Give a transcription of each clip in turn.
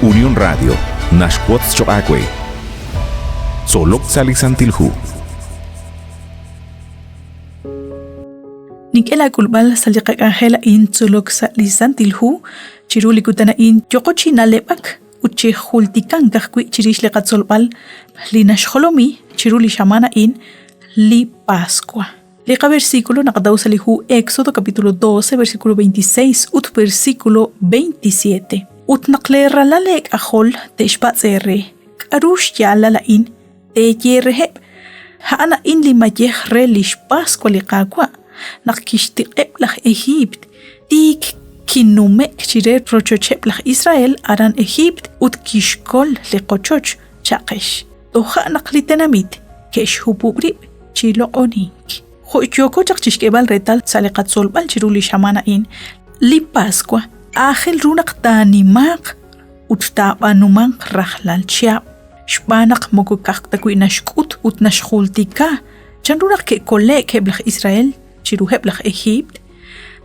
Unión Radio naxwotz choq' aawe. Tzolok sa' li Santil Hu. Nink'e laak'ulb'al sa' li qak'anjel a'in Tzolok sa' li Santil Hu. Chiru li kutan a'in yoqo chi na'leb'ak ut chi jultikank ajwi' chirix li qatzolb'al li naxjolomi chiru li xamaan a'in li Paswa. Li qaversículo naqataw sa' li hu Éxodo capítulo 12 versículo 26 ut versículo 27. Ut naq lee ralal eek'ajol te'xpatz' eere, k'aru xyaalal a'in, teeye reheb', a'an a'in li mayej re lix Paswa li Qaawa', naq kixtiq'eb' laj Ejiipt, tiik kinume'k chire rochocheb' laj Israel aran Ejiipt ut kixkol li qochoch, cha'qex. Toja' naq li tenamit ke'xhupub' rib' chi loq'onink. Jo' yooko chaq chixk'eeb'al reetal sa' li qatzolb'al chiru li xamaan a'in, li Paswa aajel ru naq taanimaaq ut taab'aanumanq rajlal chihab', xb'aan naq moko ka'aj ta wi' naxk'ut ut naxjultika chanru naq ke'kole'k eb' laj Israel chiruheb' laj Ejiipt,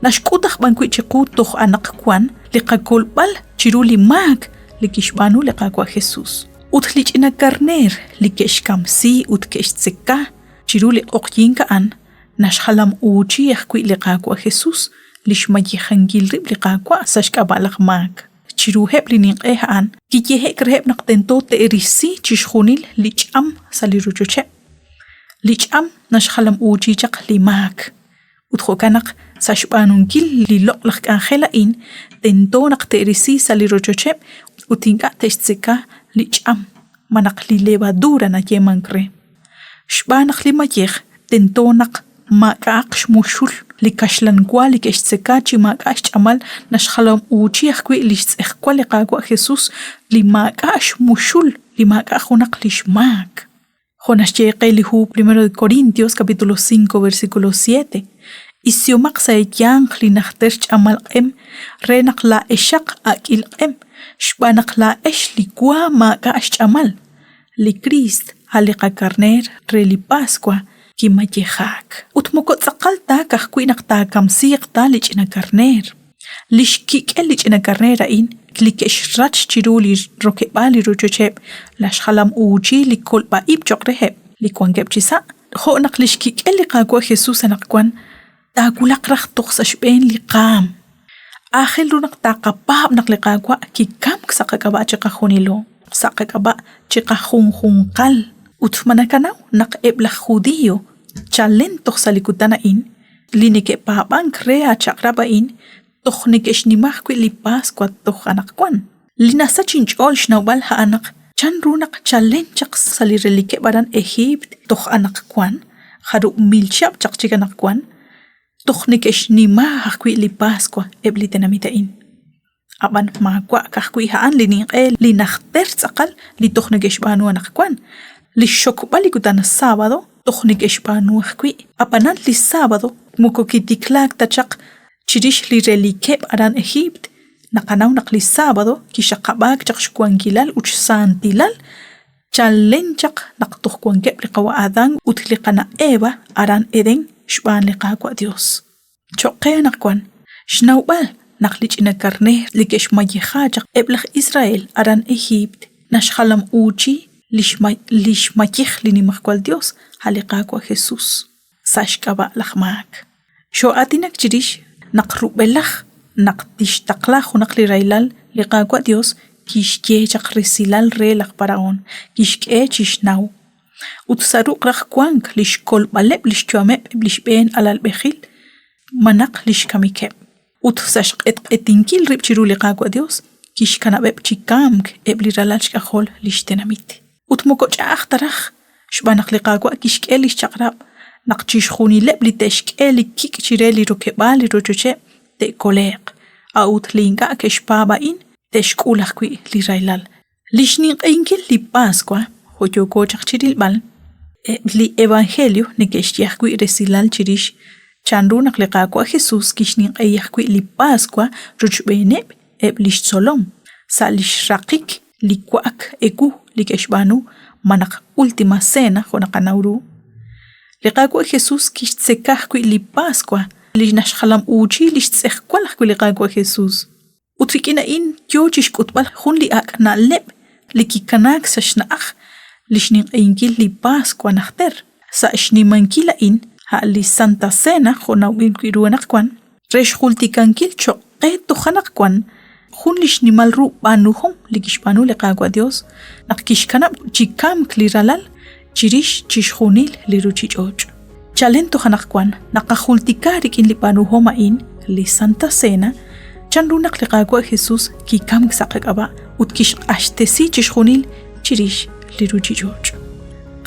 naxk'ut aj b'an wi' chiqu toj anaqwan li qakolb'al chiru li maak li kixb'aanu li Qaawa' Jesus. Ut li ch'ina karneer li ke'xkamsi ut ke'xtzeka chiru li q'oqyink a'an naxjalam-uuchi ajwi' li Qaawa' Jesus, li xmayejankil rib' li Qaawa' sa' xk'ab'a' laj maak. Chiruheb' li ninq'e a'an kiyehe'k reheb' naq tento te'risi chixjunil li ch'am sa' li rochocheb'. Li ch'am naxjalam-uuchi chaq li maak. Ut jo'kan naq sa' xb'aanunkil li loq'laj k'anjel a'in, tento naq te'risi sa' li rochocheb' ut ink'a' te'xtzeka li ch'am malaj li levadura nayeemank re. Xb'aan naq li mayej tento naq maak'a'aq xmuxul li kaxlan wa li ke'xtzeka chi maak'a' xch'amal naxjalam'uuchi ajwi' li xtz'ejwal li Qaawa' Jesus li maak'a' xmuxul li maak'a' junaq li xmaak. Jo' naxye qe li hu Primero de Corintios capítulo 5 versículo 7, Isihomaq sa' eeyanq li najter ch'amal q'em re naq laa'exaq ak'il q'em, xb'aan naq laa'ex li wa maak'a' xch'amal. Li Kriist, a' li qakarneer re li Paswa, kimayejaak. Ut moko tz'aqal ta ka'ajwi' naq taakamsiiq ta li ch'ina karneer. Li xkik'el li ch'ina karneer a'in li ke'xrach chiru li rokeb'aal li rochocheb' naxjalam-uuchi li kolb'a-ib' cho'q reheb' li wankeb' chisa', jo' naq li xkik'el li Qaawa' Jesus anaqwan taawulaq raj toj sa' xb'een li qaanm. Aajel ru naq taqapaab' naq li Qaawa' kikamk sa' qak'ab'a' chiqajunilo, sa' qak'ab'a' chiqajunjunqal. Ut ma nakanaw naq eb' laj Judio chalen toj sa' li kutan a'in Li neke'paab'ank re a chaq'rab' a'in toj neke'xnima ajwi' li Paswa toj anaqwan. Li nasach inch'ool xnawb'al a'an naq chanru naq chalen chaq sa' li relikeb' aran Ejiipt toj anaqwan, jarub' mil chihab' chaq chik anaqwan, toj neke'xnima ajwi' li Paswa eb' li tenamit a'in. Ab'an maawa' ka'ajwi' a'an li ninq'e li najter tz'aqal li toj neke'xb'aanu anaqwan. Li xxokb'al li kutan sábado toj neke'xb'aanu ajwi'. Ab'anan li sábado moko kitiklaak ta chaq chirix li relikeb' aran Ejiipt. Naqanaw naq li sábado kixaqab'aak chaq xwankilal ut xsaantilal chalen chaq naq toj wankeb' li qawa' Adán ut li qana' Eva aran Edén xb'aan li Qaawa' Yos. Cho'q qe anaqwan, xnawb'al naq li ch'ina karneer li ke'xmayeja chaq eb' laj Israel aran Ejiipt naxjalam'uuchi li xmayej li Nimajwal Yos, a' li Qaawa' Jesús, sa' xk'ab'a' laj maak. Xoo'aatinak chirix naq rub'elaj naq tixtaqla junaq li rahilal, li Qaawa' Yos kixye chaq resilal re laj Parahón, kixk'e chixnaw Ut sa' ruq' raj wank li xkolb'aleb' li xyu'ameb' eb' li xb'een alalb'ejil malaj li xkamikeb'. Ut sa' xq'etq'etinkil rib' chiru li Qaawa' Yos, kixkanab'eb' chi kamk eb' li ralal xk'ajol li xtenamit. Ut moko ch'a'aj ta raj, xb'aan naq li Qaawa' kixk'e li xchaq'rab' naq chixjunileb' li te'xk'e li kik' chire li rokeb'aal li rochocheb' te'kole'q, a'ut li ink'a' ke'xpaab' a'in te'xk'ul ajwi' li rahilal. Li xninq'ehinkil li Paswa, jo' yooko chaq chirilb'al, eb' li Evangelio neke'xye ajwi' resilal chirix chanru naq li Qaawa' Jesus kixninq'ehi ajwi' li Paswa rochb'eeneb' eb' lix tzolom sa' lix raqik li wa'ak ewu li ke'xb'aanu malaj Ultima Cena jo' naqanaw ru. Li Qaawa' Jesus kixtzeka ajwi' li Paswa li naxjalam'uuchi lix tz'ejwal ajwi' li Qaawa' Jesus. Ut rik'in a'in yo chi xk'utb'al jun li ak' na'leb' li kikanaak sa' xna'aj li xninq'ehinkil li Paswa najter. Sa' xnimankil a'in, a' li Santa Cena jo' nawb'il wi' ru anaqwan, re xjultikankil cho'q qe toj anaqwan jun li xnimal ru b'aanuhom li kixb'aanu li Qaawa' Yos naq kixkanab' chi kamk li Ralal chirix chixjunil li ruuchich'och'. Chalen toj anaqwan naqajultika rik'in li b'aanuhom a'in, li Santa Cena, chanru naq li Qaawa' Jesus kikamk sa' qak'ab'a' ut kixq'axtesi chixjunil chirix li ruuchich'och'.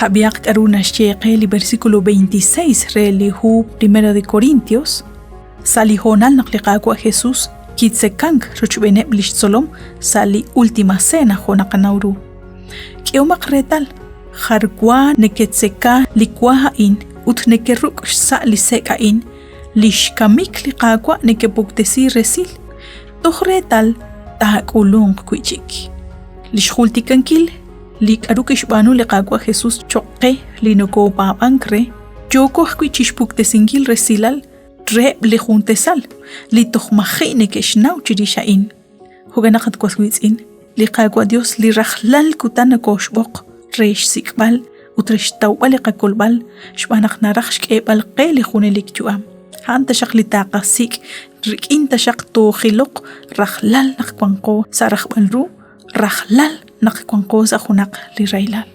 Qab'ihaq k'aru naxye qe li versículo 26 re li hu Primero de Corintios, sa' li hoonal naq li Qaawa' Jesus kitzekank rochb'eeneb' li xtzolom sa' li Última Cena jo' naqanaw ru. K'ehomaq reetal, jar wa neketzeka li wa a'in ut nekeruk' xsa' li sek' a'in, li xkamik li Qaawa' nekepuktesi resil, toj reetal taak'ulunq wi' chik. Li xjultikankil li k'aru kixb'aanu li Qaawa' Jesus cho'q qe li nokopaab'ank re, yooko ajwi' chixpuktesinkil resilal reheb' li jun tasal li toj maji' neke'xnaw chirix a'in. Jo'kan naq at was wiitz'in, li Qaawa' Dios li rajlal kutan nokooxb'oq re xsik'b'al ut re xtawb'al li qakolb'al xb'aan naq naraj xk'eeb'al qe li junelik yu'am. A'an taxaq li taqasik' rik'in taxaq toojiloq rajlal naq wanqo sa' rajb'al ru, rajlal naq wanqo sa' junaq li rahilal.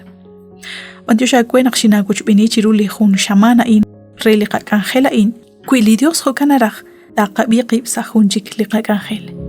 B'antiox aawe naq xinaawochb'eeni chiru li jun xamaan a'in re li qak'anjel a'in. Wi li Dios jo'kan naraj, taqab'i qib' sa' jun chik li qak'anjel.